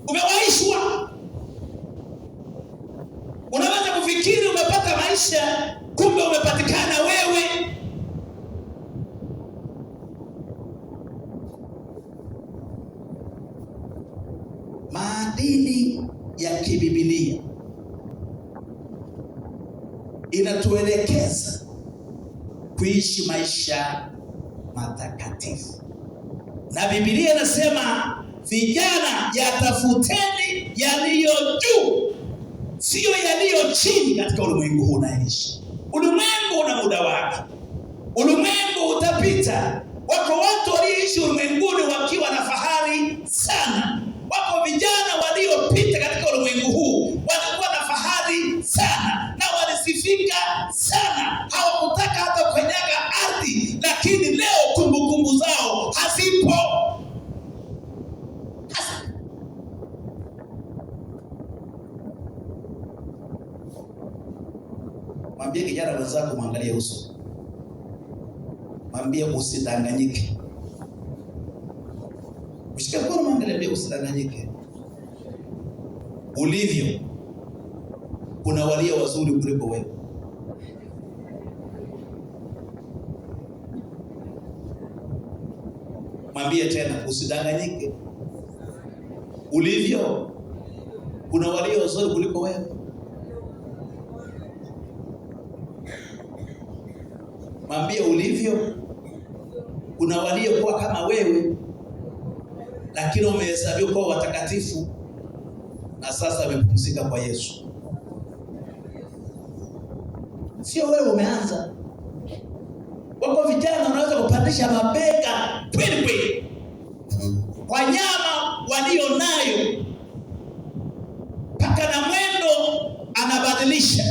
Umewaishwa. Unaweza kufikiri umepata maisha, kumbe umepatikana wewe. Maadili ya kibibilia inatuelekeza kuishi maisha matakatifu, na Biblia inasema vijana, yatafuteni yaliyo juu, siyo yaliyo chini katika ulimwengu huu unaishi. Ulimwengu una muda wake, ulimwengu utapita. Wako watu walioishi ulimwenguni wakiwa na fahari sana. Wako vijana waliopita katika ulimwengu huu walikuwa na fahari sana na walisifika sana, hawakutaka hata kukanyaga ardhi, lakini leo kumbukumbu zao hazipo. Hazipo. Mwambie kijana mwenzako, mwangalie uso, mwambie usidanganyike. Mshike mkono, mwangalie, mwambie usidanganyike. Ulivyo, kuna walio wazuri kuliko wewe. Mwambie tena, usidanganyike. Ulivyo, kuna walio wazuri kuliko wewe. Mwambie ulivyo, kuna waliokuwa kama wewe, lakini wamehesabiwa kuwa watakatifu na sasa wamepumzika kwa Yesu. Sio wewe umeanza. Wako vijana wanaweza kupandisha mabega kweli kweli kwa nyama walio nayo, mpaka na mwendo anabadilisha,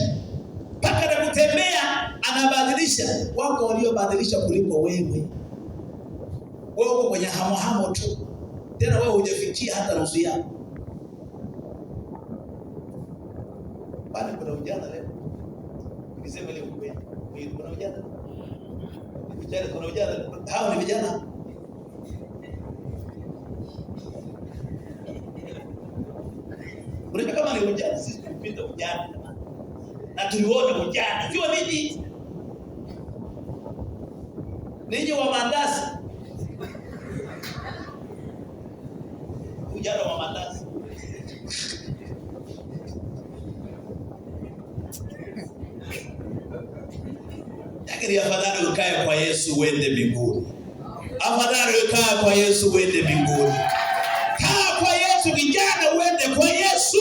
mpaka na kutembea anabadilisha. Wako waliobadilisha kuliko wewe. Wewe uko kwenye hamohamo tu, tena wewe hujafikia hata nusu yako. Bali kuna ujana leo, nikisema ile ukweli, kuna ujana vijana, kuna ujana, hao ni vijana. Unajua kama ni ujana, sisi tulipita ujana na tuliona ujana, sio ninyi, ninyi wa mandazi, ujana wa mandazi. Lakini afadhali ukae kwa Yesu uende mbinguni. Afadhali ukae kwa Yesu uende mbinguni. Kaa kwa Yesu kijana, uende kwa Yesu.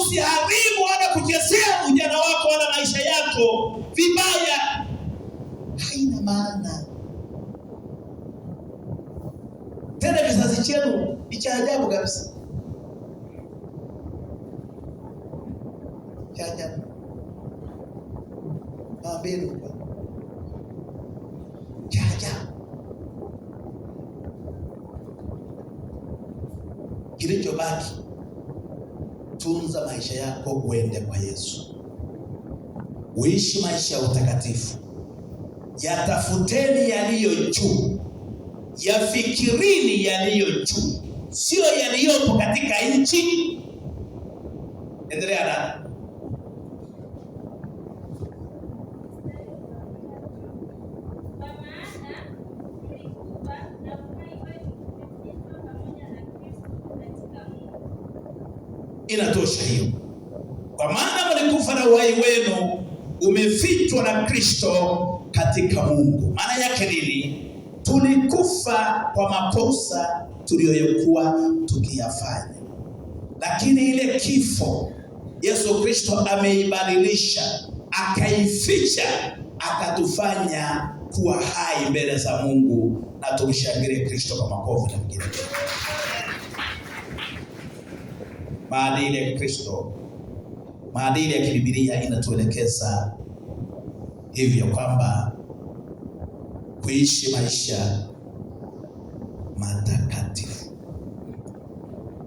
Usiharibu wala kuchezea ujana wako wala maisha yako vibaya, haina maana. Tena kizazi chenu ni cha ajabu kabisa, cha ajabu. Naambieni ukweli, cha ajabu. Kilichobaki, tunza maisha yako, uende kwa Yesu, uishi maisha ya utakatifu. Yatafuteni yaliyo juu, yafikirini yaliyo juu, sio yaliyopo katika nchi. Endelea na Kwa maana mlikufa na uhai wenu umefichwa pamoja na Kristo katika Mungu. Inatosha hiyo. Kwa maana mlikufa na uhai wenu umefichwa na Kristo katika Mungu. Maana yake nini? Tulikufa kwa makosa tuliyokuwa tukiyafanya, lakini ile kifo Yesu Kristo ameibadilisha, akaificha, akatufanya kuwa hai mbele za Mungu, na tumshangilie Kristo kwa makofi na vigelegele. Maadili ya Kristo, maadili ya kibibilia inatuelekeza hivyo kwamba kuishi maisha matakatifu.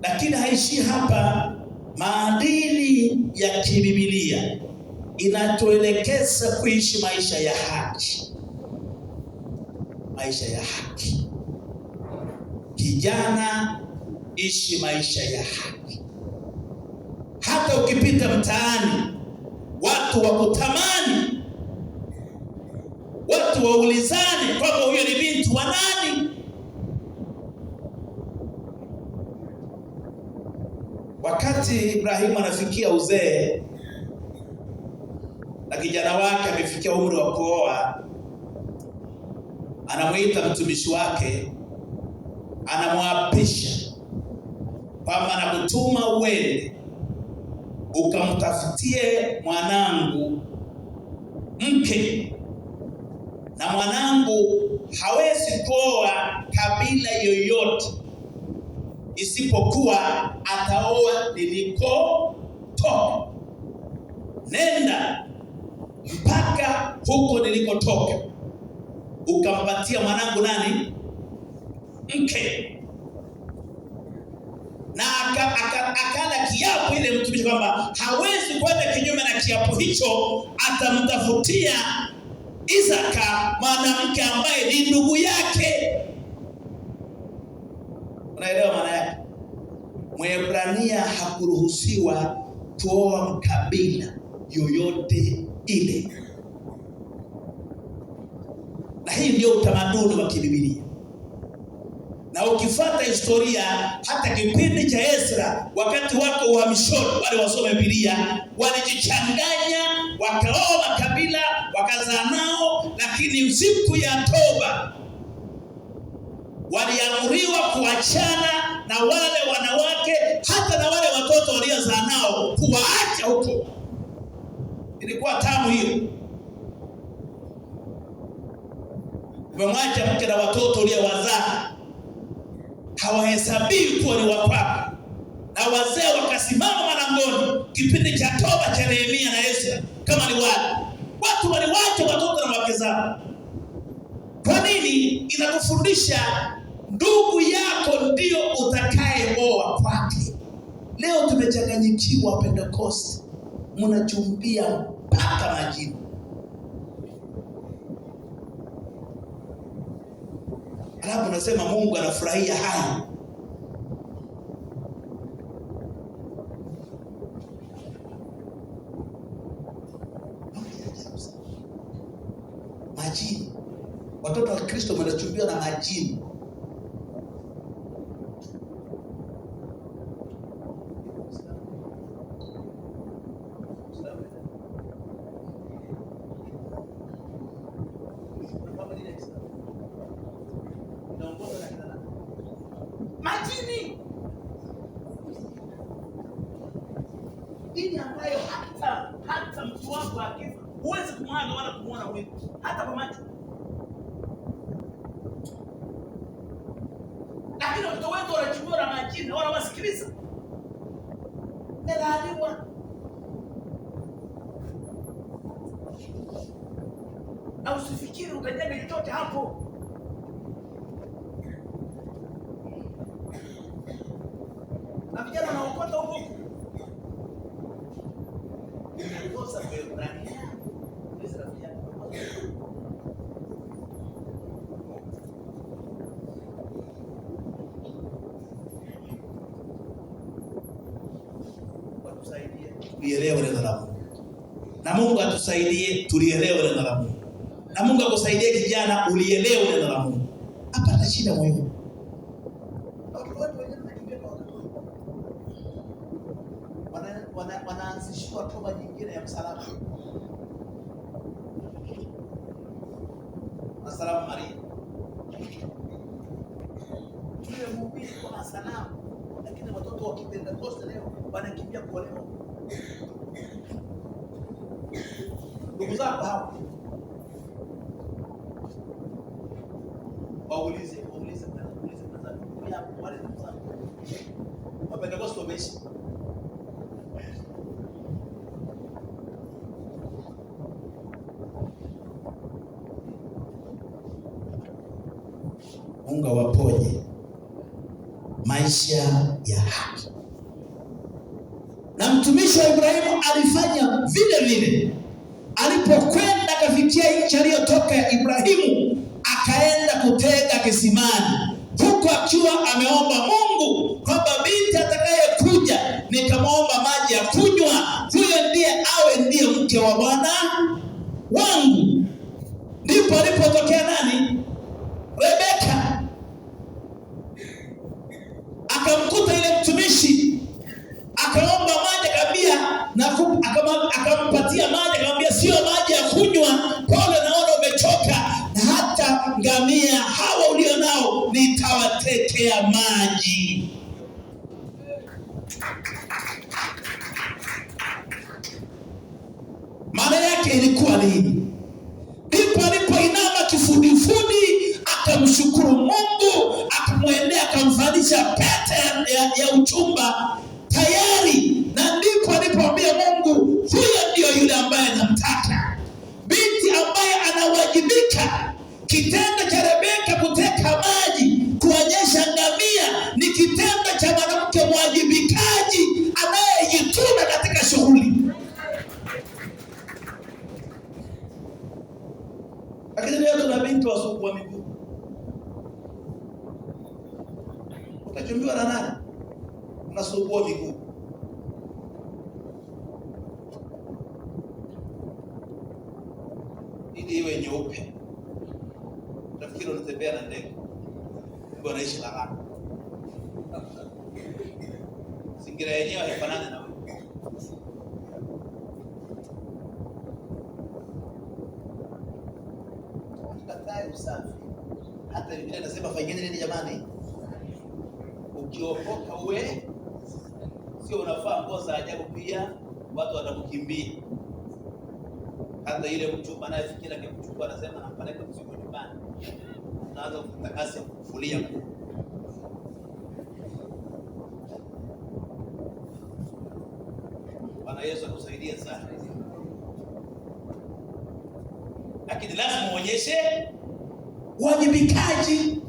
Lakini haishii hapa. Maadili ya kibibilia inatuelekeza kuishi maisha ya haki, maisha ya haki. Kijana Ishi maisha ya haki. Hata ukipita mtaani, watu wakutamani, watu waulizane kwamba huyo ni binti wa nani. Wakati Ibrahimu anafikia uzee na kijana wake amefikia umri wa kuoa, anamuita mtumishi wake, anamwapisha kwamba nakutuma uende ukamtafutie mwanangu mke, na mwanangu hawezi kuoa kabila yoyote isipokuwa ataoa nilikotoka. Nenda mpaka huko nilikotoka ukampatia mwanangu nani? Mke. Na akala kiapo ile mtumishi kwamba hawezi kwenda kinyume na kiapo hicho, atamtafutia Isaka mwanamke ambaye ni ndugu yake. Unaelewa maana yake? Mwebrania hakuruhusiwa kuoa mkabila yoyote ile, na hii ndio utamaduni wa kibibilia. Na ukifuata historia, hata kipindi cha Ezra, wakati wako uhamishoni, wale wasome Biblia walijichanganya, wakaoa makabila, wakazaa nao, lakini siku ya toba waliamriwa kuachana na wale wanawake, hata na wale watoto waliozaa nao, kuwaacha huko. Ilikuwa tamu hiyo. Umemwacha mke na watoto uliowazaa, hawahesabiwi kuwa ni wa kwako. Na wazee wakasimama malangoni kipindi cha toba cha Nehemia na Ezra, kama ni wale watu waliwacha watoto na wake zao. Kwa nini? Inakufundisha ndugu yako ndio utakayeoa kwake. Leo tumechanganyikiwa Pentecost, mnachumbia mpaka majini. Alafu nasema Mungu anafurahia hayo. Majini. Watoto wa Kristo wanachumbiwa na majini. Majini. Dini ambayo hata mtu wako akifa huwezi kumwaga wala kumuona mwili hata kwa macho. Lakini watoto wetu wanachukua na majini, wanawasikiliza. Nelaaliwa. Na usifikiri utajenga chochote hapo. Na vijana wanaokota huko. Inakosa Waebrania. Tulielewe neno la Mungu. Na Mungu atusaidie tulielewe neno la Mungu. Na Mungu akusaidie kijana ulielewe neno la Mungu. Hapana shida moyoni. Wanaanzishiwa toba nyingine ya msalaba. Asalamu Maria. Tumehubiri kwa masanamu, lakini watoto wa Kipentekoste leo wanakimbia kuolewa. Ndugu zako hao waulize wale ndugu zako wa Pentekoste wameishi. Mungu awaponye maisha ya haki. Na mtumishi wa Ibrahimu alifanya vile vile. Alipokwenda akafikia nchi aliyotoka Ibrahimu, akaenda kutega kisimani. huku akiwa ameomba Mungu kwamba binti atakayekuja nikamwomba maji ya kunywa, huyo ndiye awe ndiye mke wa bwana wangu. Ndipo alipotokea nani? Rebeka akamkuta ile mtumishi, akaomba maji, akamwambia na akampatia maji, akamwambia sio maji ya kunywa, pole, naona umechoka, na hata ngamia hawa ulio nao nitawatekea maji. Maana yake ilikuwa nini? Ndipo alipoinama kifudifudi akamshukuru Mungu, akamwendea akamvalisha pete ya uchumba tayari, na ndipo alipomwambia Mungu, huyo ndiyo yule ambaye anamtaka, binti ambaye anawajibika. Kitendo cha Rebeka kuteka maji, kuonyesha ngamia, ni kitendo cha mwanamke mwajibikaji anayejituma katika shughuli. Lakini leo tuna binti wasukuma miguu. Utachumbiwa na nani? Unasugua miguu. Ili iwe nyeupe. Utafikiri unatembea na ndege. Kumbe unaishi Laraka. Mazingira yenyewe hayafanani na wewe. Tukatai usafi. Hata Biblia inasema fanyeni nini jamani? Ukiokoka uwe sio unavaa nguo za ajabu, pia watu watakukimbia. Hata ile mchumba anayefikiri akikuchukua anasema nampeleka mzigo nyumbani, unaanza kufuta kasi ya kufulia nguo. Bwana Yesu akusaidie sana, lakini lazima uonyeshe uwajibikaji.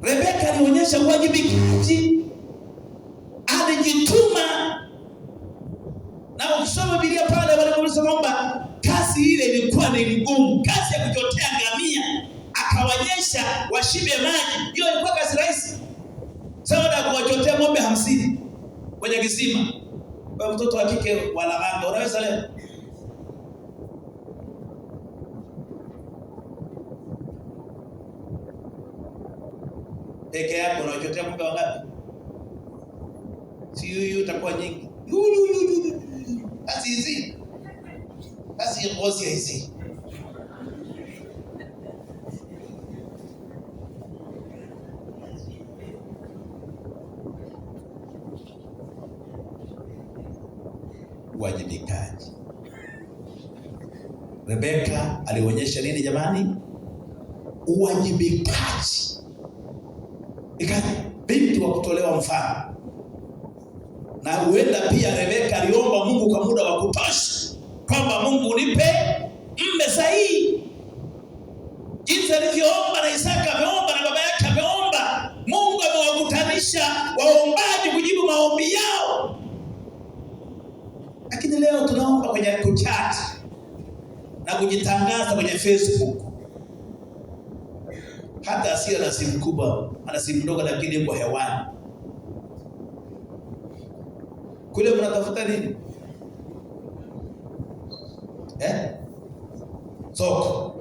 Rebeka alionyesha uwajibikaji, alijituma. Na ukisoma Biblia pale walipoulizwa kwamba kazi ile ilikuwa ni ngumu, kazi ya kuchotea ngamia, akawanyesha washibe maji, hiyo ilikuwa kazi rahisi sawa na kuwachotea ng'ombe 50 kwenye kisima. Kwa mtoto wa kike wa Lamanga, unaweza leo? Peke yako unachotea ng'ombe wangapi? Si huyu utakuwa nyingi. Kazi hizi. Kazi ngozi hizi. Uwajibikaji. Rebeka alionyesha nini jamani? Uwajibikaji. Ikaja binti wa kutolewa mfano. Na huenda pia Rebeka aliomba Mungu kwa muda wa kutosha kwamba Mungu nipe mme sahihi. Jinsi alivyoomba na Isaka ameomba na baba yake ameomba, Mungu amewakutanisha waombaji kujibu maombi yao. Lakini leo tunaomba kwenye kuchat na kujitangaza kwenye Facebook. Hata asiye na simu kubwa, ana simu ndogo lakini yuko hewani. Kule mnatafuta nini? Soko.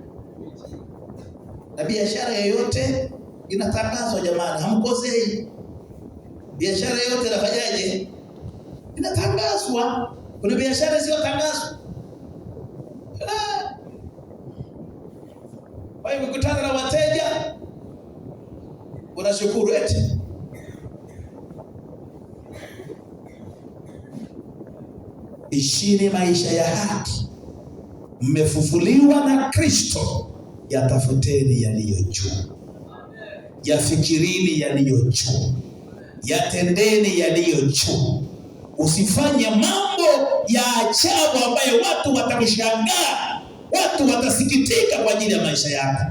Na biashara yoyote inatangazwa jamani, hamkosei. Biashara yoyote inafanyaje? Inatangazwa. Kuna biashara isiyotangazwa? Kwa hiyo ukikutana na wateja unashukuru eti ishini maisha ya haki, mmefufuliwa na Kristo, yatafuteni yaliyo juu, yafikirini yaliyo juu, yatendeni yaliyo juu. Usifanye mambo ya ajabu ambayo watu watakushangaa, watu watasikitika kwa ajili ya maisha yako.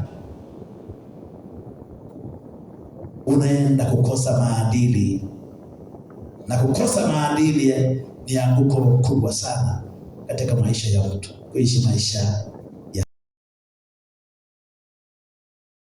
Unaenda kukosa maadili, na kukosa maadili ni anguko kubwa sana katika maisha ya mtu, kuishi maisha